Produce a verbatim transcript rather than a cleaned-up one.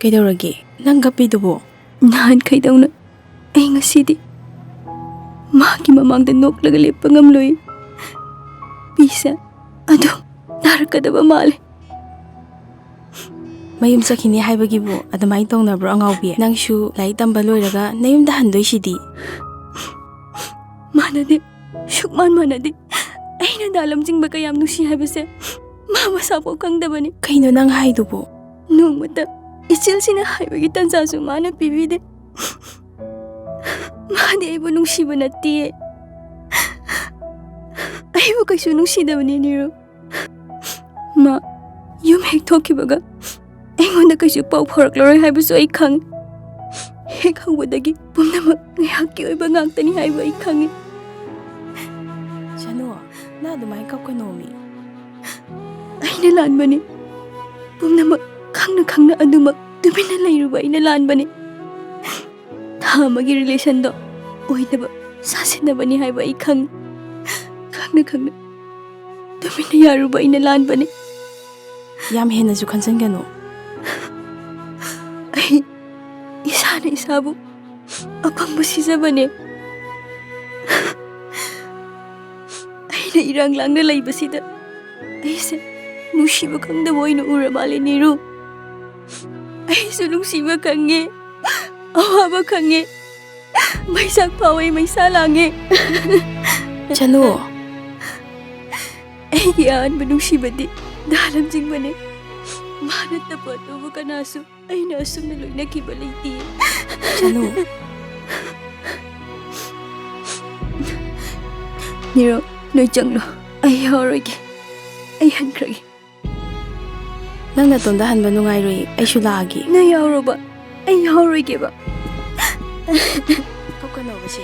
ꯀꯩꯗꯧꯔꯒꯦ? ꯅꯪ ꯀꯞꯄꯤꯗꯨꯕꯨ? ꯅꯍꯥꯟꯈꯩꯗꯧꯅ ꯑꯩ ꯉꯁꯤꯗꯤ ꯃꯥꯒꯤ ꯃꯃꯥꯡꯗ ꯅꯣꯛꯂꯒ ꯂꯦꯞꯄ ꯉꯝꯂꯣꯏ꯫ ꯄꯤꯁꯦ ꯑꯗꯨ ꯅꯥꯔꯛꯀꯗꯕ ꯃꯥꯜꯂꯦ꯫ ꯃꯌꯨꯝ ꯆꯠꯈꯤꯅꯤ ꯍꯥꯏꯕꯒꯤꯕꯨ ꯑꯗꯨꯃꯥꯏꯅ ꯇꯧꯅꯕ꯭ꯔꯣ, ꯑꯉꯥꯎꯕꯤ? ꯅꯪꯁꯨ ꯂꯥꯏꯔꯤꯛ ꯇꯝꯕ ꯂꯣꯏꯔꯒ ꯅꯌꯨꯝꯗ ꯍꯟꯗꯣꯏꯁꯤꯗꯤ꯫ ꯃꯥꯟꯅꯗꯦ, ꯁꯨꯛꯃꯥꯟ ꯃꯥꯟꯅꯗꯦ꯫ ꯑꯩꯅ ꯗꯥ ꯂꯝꯖꯤꯡꯕ ꯀꯌꯥꯝ ꯅꯨꯡꯁꯤ ꯍꯥꯏꯕꯁꯦ ꯃꯥ ꯃꯁꯥꯐꯥꯎ ꯈꯪꯗꯕꯅꯤ꯫ ꯀꯩꯅꯣ ꯅꯪ ꯍꯥꯏꯗꯨꯕꯨ? ꯅꯣꯡꯃꯇ ꯏꯆꯦꯜꯁꯤꯅ ꯍꯥꯏꯕꯒꯤ ꯇꯟꯖꯥꯁꯨ ꯃꯥꯅ ꯄꯤꯕꯤꯗꯦ꯫ ꯃꯥꯗꯤ ꯑꯩꯕꯨ ꯅꯨꯡꯁꯤꯕ ꯅꯠꯇꯤꯌꯦ꯫ ꯑꯩꯕꯨ ꯀꯩꯁꯨ ꯅꯨꯡꯁꯤꯗꯕꯅꯤ, ꯅꯤꯔꯨ꯫ ꯃꯥ ꯌꯨꯝ ꯍꯦꯛ ꯊꯣꯛꯈꯤꯕꯒ ꯑꯩꯉꯣꯟꯗ ꯀꯩꯁꯨ ꯄꯥꯎ ꯐꯥꯎꯔꯛꯂꯔꯣꯏ ꯍꯥꯏꯕꯁꯨ ꯑꯩ ꯈꯪꯉꯤ꯫ ꯍꯦꯛ ꯍꯧꯕꯗꯒꯤ ꯄꯨꯝꯅꯃꯛ ꯉꯥꯏꯍꯥꯛꯀꯤ ꯑꯣꯏꯕ ꯉꯥꯛꯇꯅꯤ ꯍꯥꯏꯕ ꯑꯩ ꯈꯪꯉꯤ꯫ ꯁꯅꯨ, ꯅꯪ ꯑꯗꯨꯃꯥꯏꯅ ꯀꯞꯀꯅꯣꯃꯤ꯫ ꯑꯩꯅ ꯂꯥꯟꯕꯅꯤ꯫ ꯄꯨꯝꯅꯃꯛ ꯈꯪꯅ ꯈꯪꯅ ꯑꯗꯨꯃꯛ ꯇꯨꯃꯤꯟꯅ ꯂꯩꯔꯨꯕ ꯑꯩꯅ ꯂꯥꯟꯕꯅꯤ꯫ ꯊꯥ ꯑꯃꯒꯤ ꯔꯤꯂꯦꯁꯟꯗꯣ ꯑꯣꯏꯗꯕ ꯁꯥꯁꯤꯟꯅꯕꯅꯤ ꯍꯥꯏꯕ ꯑꯩ ꯈꯪꯉꯤ꯫ ꯈꯪꯅ ꯈꯪꯅ ꯇꯨꯃꯤꯟꯅ ꯌꯥꯔꯨꯕ ꯑꯩꯅ ꯂꯥꯟꯕꯅꯤ꯫ ꯌꯥꯝ ꯍꯦꯟꯅꯁꯨ ꯈꯟꯖꯤꯟꯒꯅꯨ꯫ ꯑꯩ ꯏꯁꯥꯅ ꯏꯁꯥꯕꯨ ꯑꯄꯪꯕ ꯁꯤꯖꯕꯅꯦ꯫ ꯑꯩꯅ ꯏꯔꯥꯡ ꯂꯥꯡꯅ ꯂꯩꯕꯁꯤꯗ ꯑꯩꯁꯦ ꯅꯨꯡꯁꯤꯕ ꯈꯪꯗꯕ ꯑꯣꯏꯅ ꯎꯔ ꯃꯥꯜꯂꯦ, ꯅꯤꯔꯨ꯫ ꯑꯩꯁꯨ ꯅꯨꯡꯁꯤꯕ ꯈꯪꯉꯦ, ꯑꯋꯥꯕ ꯈꯪꯉꯦ, ꯃꯩꯁꯥꯛ ꯐꯥꯎꯋꯦ, ꯃꯩꯁꯥ ꯂꯥꯡꯉꯦ꯫ ꯆꯅꯨ꯫ ꯑꯩꯒꯤ ꯑꯍꯥꯟꯕ ꯅꯨꯡꯁꯤꯕꯗꯤ ꯗꯥ ꯂꯝꯖꯤꯡꯕꯅꯦ꯫ ꯃꯥ ꯅꯠꯇꯕ ꯑꯇꯣꯞꯄ ꯀꯅꯥꯁꯨ ꯑꯩꯅ ꯑꯁꯨꯝꯅ ꯂꯣꯏꯅꯈꯤꯕ ꯂꯩꯇꯦ꯫ ꯆꯅꯨ꯫ ꯅꯤꯔꯨ, ꯅꯣꯏ ꯆꯪꯂꯣ꯫ ꯑꯩ ꯌꯥꯎꯔꯣꯏꯒꯦ꯫ ꯑꯩ ꯍꯟꯈ꯭ꯔꯒꯦ꯫ ꯅꯪ ꯅꯇꯣꯝꯗ ꯍꯟꯕ ꯅꯨꯡꯉꯥꯏꯔꯣꯏ, ꯑꯩꯁꯨ ꯂꯥꯛꯑꯒꯦ꯫ ꯅꯣꯏ ꯌꯥꯎꯔꯣꯕ, ꯑꯩ ꯌꯥꯎꯔꯣꯏꯒꯦꯕ꯫ ꯀꯞꯀꯅꯣꯕ ꯁꯤ꯫